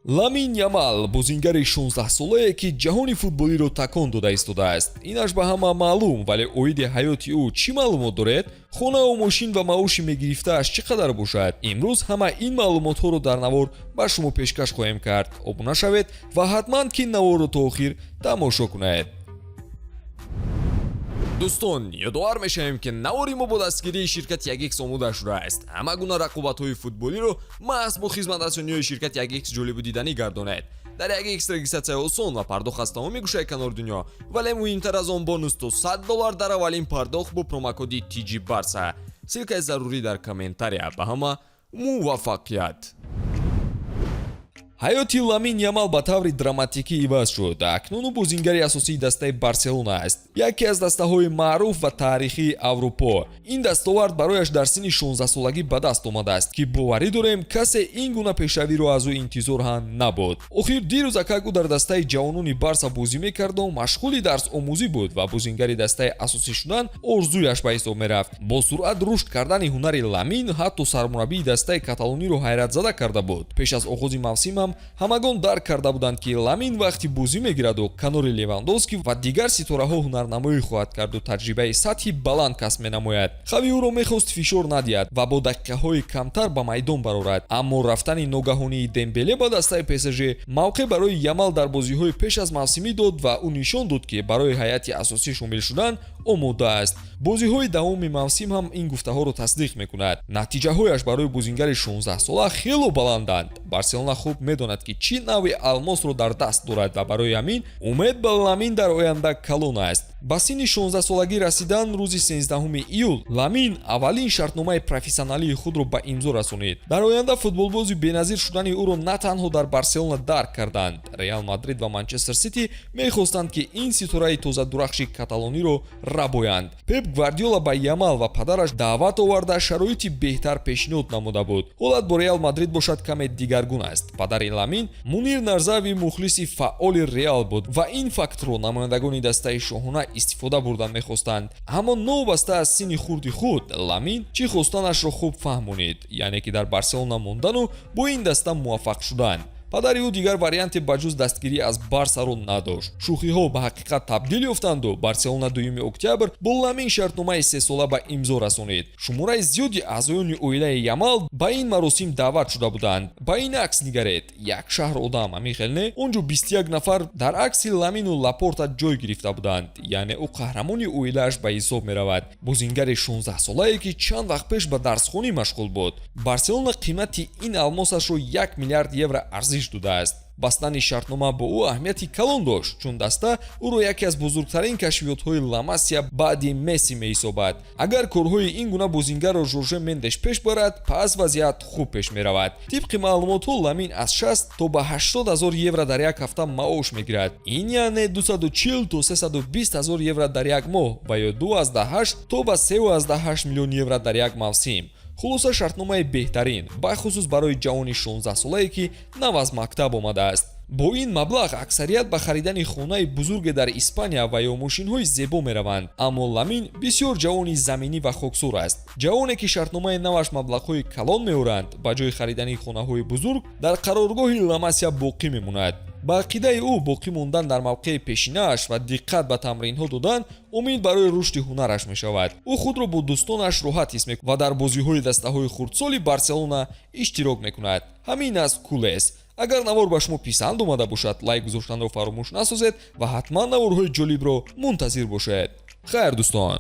Ламин Ямал бозингари 16-солае, ки ҷаҳони футболиро такон дода истодааст. Инаш ба ҳама маълум, вале оиди ҳаёти ӯ чӣ маълумот доред? Хонаву мошин ва маоши мегирифтааш чӣ қадар бошад? Имрӯз ҳама ин маълумотҳоро дар навор ба шумо пешкаш хоҳем кард. Обуна шавед ва ҳатман ки наворро то охир тамошо кунед. Дӯстон, ёдовар мешавем, ки навори мо бо дастгирии ширкати 1X омода шудааст. Ҳама гуна рақобатҳои футболиро маҳз бо хизматрасониҳои ширкати 1X ҷолибу диданӣ гардонед. Дар 1X регистрация осон ва пардохт аз тамоми гӯшаи канори дунё, вале муҳимтар аз он, бонус то 100 доллар дар аввалин пардохт бо промокоди TG Барса. Ссылка и зарурӣ дар комментария. Ба ҳама муваффақият! Ҳаёти Ламин Ямал ба таври драматикӣ иваз шуд. Акнун ӯ бозингари асосии дастаи Барселона аст, яке аз дастаҳои маъруф ва таърихии Аврупо. Ин дастовард барояш дар синни 16-солагӣ ба даст омадааст, ки боварӣ дорем, касе ин гуна пешравиро аз ӯ интизор ҳам набуд. Охир дирӯз акак ӯ дар дастаи ҷавонони Барса бозӣ мекарду машғули дарсомӯзӣ буд ва бозингари дастаи асосӣ шудан орзуяш ба ҳисоб мерафт. Бо суръат рушд кардани ҳунари Ламин ҳатто сармураббии дастаи каталониро ҳайратзада карда буд. Пеш аз оғози мавсим ҳам ҳамагон дарк карда буданд, ки Ламин вақти бозӣ мегираду канори Левандовски ва дигар ситораҳо ҳунарнамоӣ хоҳад карду таҷрибаи сатҳи баланд касб менамояд. Хави ӯро мехост фишор надиҳад ва бо дақиқаҳои камтар ба майдон барорад. Аммо рафтани ногаҳонии Дембеле ба дастаи ПСЖ мавқеъ барои Ямал дар бозиҳои пеш аз мавсимӣ дод ва ӯ нишон дод, ки барои ҳайати асосӣ шомил шудан омода аст. Бозиҳои давоми мавсим ҳам ин гуфтаҳоро тасдиқ мекунад. Натиҷаҳояш барои бозингари 16-сола хело баланданд. Барселона хуб медонад, ки чӣ навъи алмосро дар даст дорад, ва барои ҳамин умед ба Ламин дар оянда калон аст. Ба синни 16-солагӣ расидан рӯзи 13 июл Ламин аввалин шартномаи профессионалии худро ба имзо расонид. Дар оянда футболбози беназир шудани ӯро на танҳо дар Барселона дарк карданд. Реал Мадрид ва Манчестер Сити мехостанд, ки ин ситораи тозадурахши каталониро рабоянд. Пеп Гвардиола ба Ямал ва падараш даъват оварда, шароити беҳтар пешниҳод намуда буд. Ҳолат бо Реал Мадрид бошад, каме дигаргун аст. Падари Ламин, Мунир Нарзави, мухлиси фаъоли Реал буд ва ин фактро намояндагони дастаи шоҳона истифода бурдан мехостанд. Аммо новобаста аз синни хурди худ, Ламин чӣ хостанашро хуб фаҳмонид, яъне ки дар Барселона мондану бо ин даста муваффақ шудан. Падари ӯ дигар варианте ба ҷуз дастгирӣ аз Барсаро надошт. Шӯхиҳо ба ҳақиқат табдил ёфтанду Барселона 2 октябр бо Ламин шартномаи сесола ба имзо расонид. Шумораи зиёди аъзоёни оилаи Ямал ба ин маросим даъват шуда буданд. Ба ин акс нигаред, як шаҳр одам, ҳамин хел не? Он ҷо 21 нафар дар акси Ламину Лапорта ҷой гирифта буданд, яъне ӯ қаҳрамони оилааш ба ҳисоб меравад. Бозингари 16-солае, ки чанд вақт пеш ба дарсхонӣ машғул буд. Барселона қимати ин алмосашро 1 миллиард евро арзиш додааст. Бастани шартнома бо ӯ аҳамияти калон дошт, чун даста ӯро яке аз бузургтарин кашфиётҳои Ламасия баъди Месси меҳисобад. Агар корҳои ин гуна бозингарро Жорже Мендеш пеш барад, пас вазъият хуб пеш меравад. Тибқи маълумотҳо, Ламин аз 60 то ба 80 ҳазор евро дар як ҳафта маош мегирад. Ин яъне 240 то 320 ҳазор евро дар як моҳ ва ё 2,8 то ба 3,8 миллион евро дар як мавсим. Хулоса, шартномаи беҳтарин, бахусус барои ҷавони 16-солае, ки нав аз мактаб омадааст. Бо ин маблағ аксарият ба харидани хонаи бузурге дар Испания ва ё мошинҳои зебо мераванд, аммо Ламин бисёр ҷавони заминӣ ва хоксор аст. Ҷавоне, ки шартномаи наваш маблағҳои калон меоранд, ба ҷои харидани хонаҳои бузург дар қароргоҳи Ламасия боқӣ мемонад. Ба ақидаи ӯ, боқӣ мондан дар мавқеи пешинааш ва диққат ба тамринҳо додан омил барои рушди ҳунараш мешавад. Ӯ худро бо дӯстонаш роҳат ҳис мекунад ва дар бозиҳои дастаҳои хурдсоли Барселона иштирок мекунад. Ҳамин аст кулес. Агар навор ба шумо писанд омада бошад, лайк гузоштанро фаромӯш насозед ва ҳатман наворҳои ҷолибро мунтазир бошед. Хайр, дӯстон.